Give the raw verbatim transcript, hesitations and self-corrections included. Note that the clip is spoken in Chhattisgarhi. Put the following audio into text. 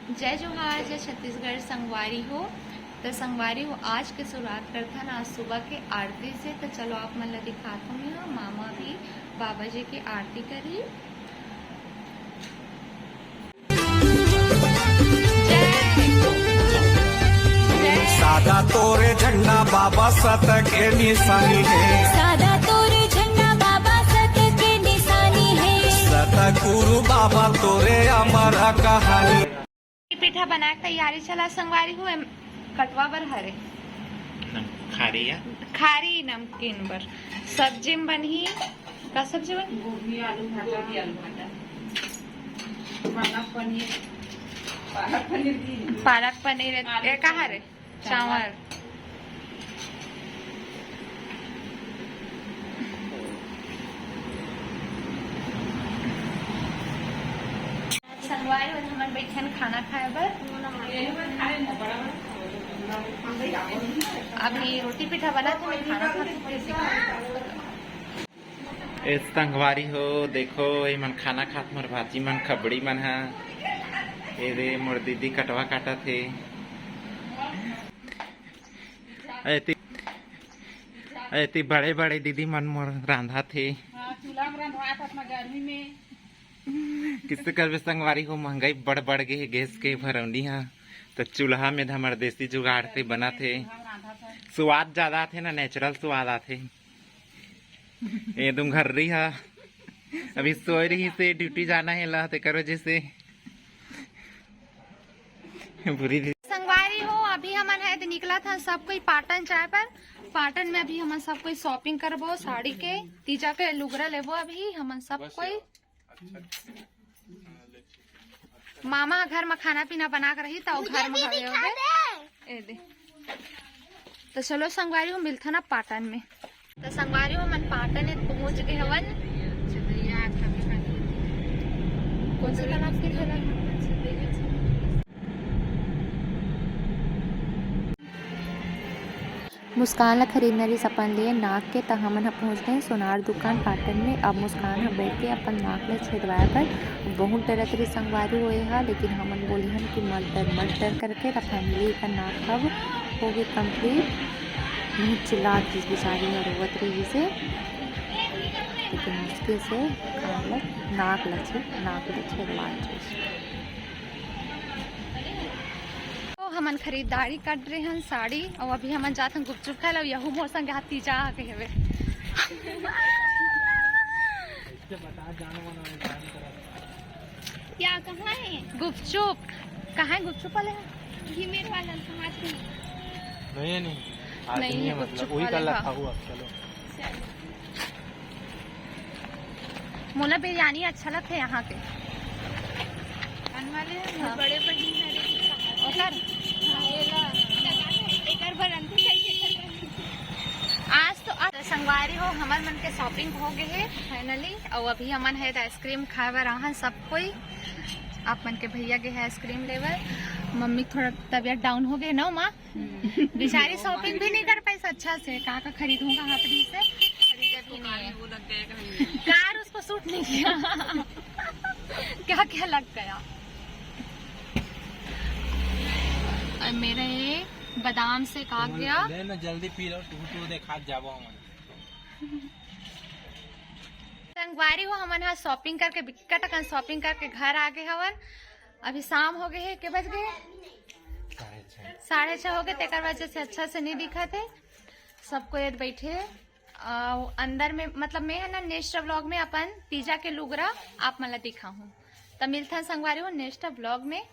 जय जोहार, जय छत्तीसगढ़ संगवारी हो। त संगवारी हो, आज के शुरुआत करथन आज सुबह के आरती से। त चलो आप मन ला दिखात हूँ, यहाँ मामा भी बाबा जी की आरती करी। जय। जय। सादा तोरे झंडा बाबा सत के निशानी हे। सादा तोरे झंडा बाबा सत के निशानी हे। सतगुरु बाबा तोरे अमर कहानी। पीठा बना के तैयारी चला संगवारी हो, एम कटवा बर हरे। नम-, खारी या? खारी नमकीन बर। सब्जी में बनही, का सब्जी बनी? गोभी, आलू, भाटा। गोभी, आलू, भाटा। पालक पनीर। पालक पनीर भी। पालक पनीर, आलू ए, का हरे? चावल। संगवारी मन, हमन बइठन खाना खाए बर। अभी रोटी पीठा बना थे, मैं खाना खा के फिर से खाऊँ। ए संगवारी हो, देखो, ये मन खाना खात, मोर भांची मन, खबड़ी मन ह। ए दे, मोर दीदी कटवा काटत हे। एती, एती बड़े-बड़े दीदी मन मोर रांधत हे। हाँ, चूल्हा में रंधवात अपना गर्मी में। किसे करबे संगवारी हो, महंगाई बढ़, बढ़ गे हे, गैस के भरौनी ह, त चूल्हा में हमर देसी जुगाड़ से बनत हे। चूल्हा में रांधत हे। स्वाद ज्यादा आथे ना, natural स्वाद आथे। ए तुम घर रही हा, अभी सोए रही से, ड्यूटी जाना हे ला, तेकर वजह से। बुरी दी- संगवारी हो, अभी हमन हे त निकलत हन सब कोई पाटन जाए बर। पाटन में अभी हमन सब कोई shopping करबो, साड़ी के, तीजा के लुगरा लेबो। अभी हमन सब कोई, मामा घर में खाना पीना बना के रही, त घर में हवे होगे। ए दे। त चलो संगवारी हो, मिलथन अब पाटन में। त संगवारी हो, हमन पाटन ए पहुंच गे हवन। कौन से तालाब के ठेला? मुस्कान ला खरीदना रहिस अपन लिए नाक के, त हमन ह पहुंच गए सोनार दुकान पाटन में। अब मुस्कान ह बैठ के अपन नाक ला छेदवाए बर बहुत डरत रहिस संगवारी हो ए हा, लेकिन हमन बोले हन कि मत डर, मत डर करके। त finally एकर नाक अब हो गे complete। बहुत चिल्लात रहिस बेचारी ह, रोवत रहिस हे, लेकिन मुश्किल से कान ला, नाक ला छे-, नाक ला छेदवात रहिस। तो हमन खरीदारी कर रहे हन साड़ी, और अभी हमन जात हन गुपचुप खाए ला, यहू मोर संग हाथी जा के हवे। क्या, कहाँ है? गुपचुप। कहाँ है गुपचुप वाले? ये मेरे वाला हाथ में। नहीं है, नहीं। आज नहीं नहीं है, है, मतलब, गुपचुप वही वाले कल का। रखा हुआ, चलो। चलो। मोला बिरयानी अच्छा लगथे यहाँ के। कौन वाले हैं? हाँ। बड़े बहिन हरे। ओकर? हाँ, एला। एकर बर अंतिम आज तो, आज संगवारी हो, हमर मन के shopping हो गए हे finally, और अभी हमन हे आइसक्रीम खाए बर आहन सब कोई। आप मन के भैया गे हे आइसक्रीम लेबर। मम्मी थोड़ा तबीयत down हो गए ना माँ, बेचारी shopping भी नहीं कर पाई अच्छा से। का का खरीदूंगा हाथ दी से, खरीदे भी नहीं है। वो लग गए कहीं। कार उसको suit नहीं किया। क्या क्या लग गया। और मेरा ये बादाम से का गया। ले ना, जल्दी पी लो, तू तो देखा जाबो हमन। संगवारी हो, हमन हा shopping करके, बिक्कट अकन shopping करके घर आ गए हवन। अभी शाम हो गए हे, के बज गए हे? साढ़े छः। साढ़े छः हो गए, तेकर वजह से अच्छा से नहीं दिखत हे। सबको ये बैठे हे। आ, अंदर में, मतलब, मैं है ना, next vlog में अपन तीजा के लुगरा आप मन ला दिखाहूँ। त मिलथन संगवारी हो next vlog में।